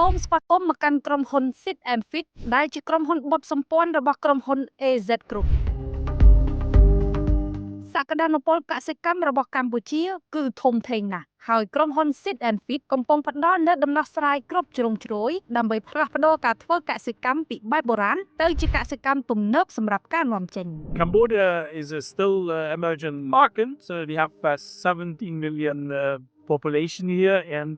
សូមស្វាគមន៍មកកាន់ក្រុមហ៊ុន Sit and Fit ដែលជាក្រុមហ៊ុនបុត្រសម្ព័ន្ធរបស់ក្រុមហ៊ុន AZ Group សក្តានុពលកសិកម្មរបស់កម្ពុជាគឺធំធេងណាស់ហើយក្រុមហ៊ុន Sit and Fit កំពុងផ្ដល់នូវដំណោះស្រាយគ្រប់ជ្រុងជ្រោយដើម្បីផ្លាស់ប្ដូរការធ្វើកសិកម្មពីបែបបុរាណទៅជាកសិកម្មទំនើបសម្រាប់ការនាំចេញ Cambodia is a still emerging market. So we have 17 million population here, and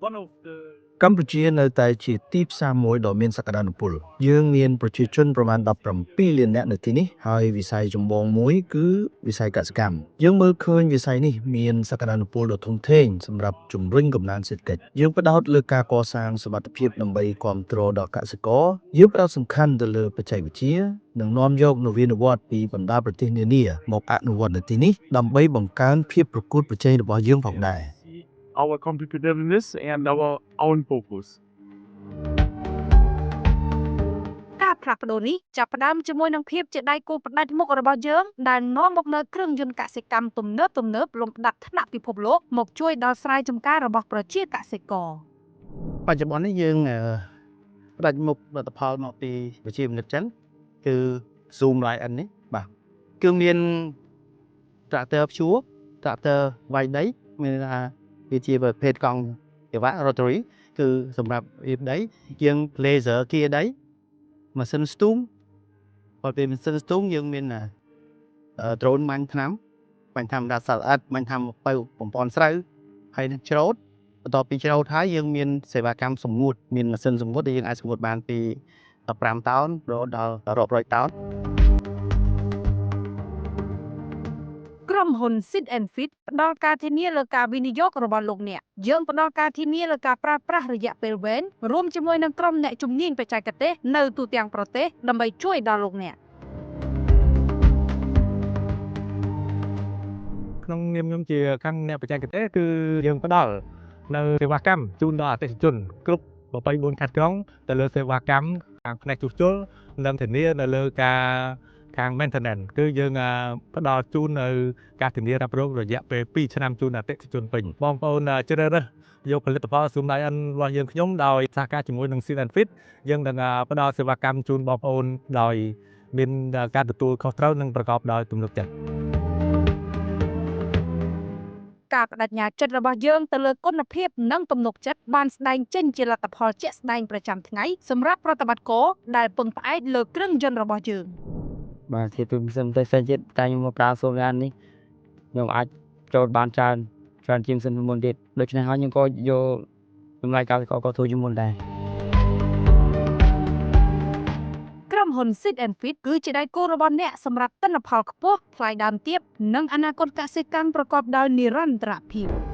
one of the កម្ពុជានៅតែជាទីផ្សារមួយដ៏មានសក្តានុពលយើងមានប្រជាជនប្រមាណ17លាននាក់នៅទីនេះហើយវិស័យចម្បងមួយគឺវិស័យកសិកម្មយើងមើលឃើញវិស័យនេះមានសក្តានុពលដ៏ធំធេងសម្រាប់ជំរុញកំណើនសេដ្ឋកិច្ចយើងផ្ដោតលើការកសាងសមត្ថភាពដើម្បីគ្រប់គ្រងដល់កសិករយើងផ្ដោតសំខាន់ទៅលើបច្ចេកវិទ្យានិងនាំយកនវានុវត្តន៍ពីបណ្ដាប្រទេសនានាមកអនុវត្តនៅទីនេះដើម្បីបង្កើនភាពប្រកួតប្រជែងរបស់យើងផងដែរ our competitiveness and our own focus. ការផ្លាស់ប្ដូរនេះចាប់ផ្ដើមជាមួយនឹងភាពជាដៃគូផ្ដាច់មុខរបស់យើងដែលនាំមកនូវគ្រឿងយន្តកសិកម្មទំនើបទំនើបលំដាប់ថ្នាក់ពិភពលោកមកជួយដល់ស្រែចម្ការរបស់ប្រជាកសិករ បច្ចុប្បន្ននេះយើងផ្ដាច់មុខផលិតផលមកពីប្រជាមានិតចិនគឺ Zoom Lion នេះបាទគឺមាន tractor ភ្ជួរ tractor វាយដីមានន័យថាវាជាប្រភេទកង់សេវៈ rotary គឺសម្រាប់រៀបដីយើង laser គៀដីម៉ាស៊ីនស្ទូងបើពេលម៉ាស៊ីនស្ទូងយើងមាន drone បាញ់ថ្នាំបាញ់ថ្នាំដាក់សត្វល្អិតបាញ់ថ្នាំទៅបំពន់ស្រូវហើយនឹងច្រូត បន្ទាប់ពីច្រូតហើយយើងមានសេវាកម្មសម្ងួតមានម៉ាស៊ីនសម្ងួតដែលយើងអាចសម្ងួតបានពី15តោនរហូតដល់រាប់រយតោន ក្រុមហ៊ុន Sit and Fit ផ្ដល់ការធានាលើការវិនិយោគរបស់លោកអ្នកយើងផ្ដល់ការធានាលើការប្រើប្រាស់រយៈពេលវែងរួមជាមួយនឹងក្រុមអ្នកជំនាញបច្ចេកទេសនៅទូទាំងប្រទេសដើម្បីជួយដល់លោកអ្នក ក្នុងនាមខ្ញុំជាខាងអ្នកបច្ចេកទេសគឺយើងផ្ដល់នៅសេវាកម្មជូនដល់អតិថិជនគ្រប់24ខេត្តក្រុងទៅលើសេវាកម្មខាងផ្នែកជួសជុលនិងធានានៅលើការខាង maintenance គឺយើងផ្ដល់ជូននៅការធានារ៉ាប់រងរយៈពេល2ឆ្នាំជូនអតិថិជនពេញបងប្អូនជ្រើសរើសយកផលិតផល Zoom Lion របស់យើងខ្ញុំដោយសហការជាមួយនឹង Seal and Fit យើងនឹងផ្ដល់សេវាកម្មជូនបងប្អូនដោយមានការទទួលខុសត្រូវនិងប្រកបដោយទំនុកចិត្ត ការបដិញ្ញាចិត្តរបស់យើងទៅលើគុណភាពនិងទំនុកចិត្តបានស្ដែងចេញជាលទ្ធផលជាក់ស្ដែងប្រចាំថ្ងៃសម្រាប់ប្រតិបត្តិការដែលពឹងផ្អែកលើគ្រឿងយន្តរបស់យើង បាទធៀបពីម៉ាស៊ីនផ្សេងៗទៀតតែខ្ញុំមកប្រើ Zoom Lion នេះខ្ញុំអាចចូលបានច្រើនច្រើនជាងម៉ាស៊ីនមុនទៀតដូច្នេះហើយខ្ញុំក៏យកតម្លៃកសិករក៏ធូរជាងមុនដែរ ក្រុមហ៊ុន Sit and Fit គឺជាដៃគូរបស់អ្នកសម្រាប់ទិន្នផលខ្ពស់ថ្លៃដើមទាបនិងអនាគតកសិកម្មប្រកបដោយនិរន្តរភាព។